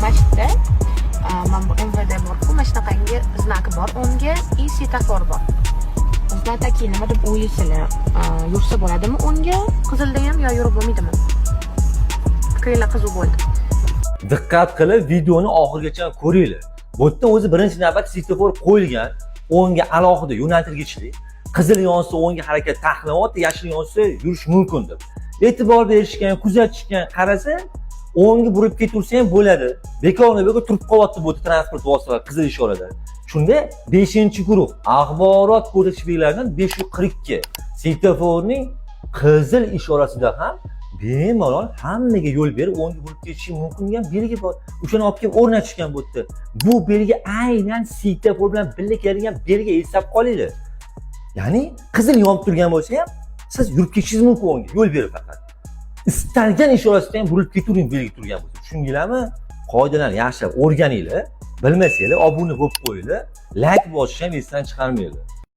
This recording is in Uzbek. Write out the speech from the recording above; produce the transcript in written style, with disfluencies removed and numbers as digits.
Mana shu yerda mana bu МВД borku, mana shunaqangi знак bor o'ngga и svetofor bor. Знатоки, nima deb o'ylaysizlar? Yursa bo'ladimi o'ngga qizilda ham yo yurib bo'lmaydimi? Fikringlar qiziq bo'ldi. Diqqat qilib videoni oxirigacha ko'ringlar. Bu yerda o'zi birinchi navbat svetofor qo'yilgan, o'ngga alohida yo'naltirgichli. Qizil yonsa, o'ngga harakat taqiqlanyapti, yashil yonsa, yurish mumkin deb. E'tibor berishgan, kuzatishgan, qarasa, o'ngga burib ketaversa ham bo'ladi. Bekorni bekor turib qolyapti bu transport vositalari qizil ishorada. Shunda 5-guruh axborot ko'rsatish belgilaridan 542 svetoforning qizil ishorasida ham bemalol hammaga yo'l berib, o'ngga burib ketishi mumkin degan belgi bor. O'shani olib kelib o'rnatishgan bu yerda. Bu belgi aynan svetofor bilan birga keladigan belgi, eslab qolinglar. Ya'ni qizil yonib turgan bo'lsa ham, siz yurib ketishingiz mumkin o'ngga, yo'l berib faqat. Istalgan ishorasida ham burilib ketavering belgi turgan bo'lsa. Tushundinglarmi? Qoidalarni yaxshilab o'rganinglar. Bilmasanglar, obuna bo'lib qo'yinglar. Layk bosishni ham esdan chiqarmanglar.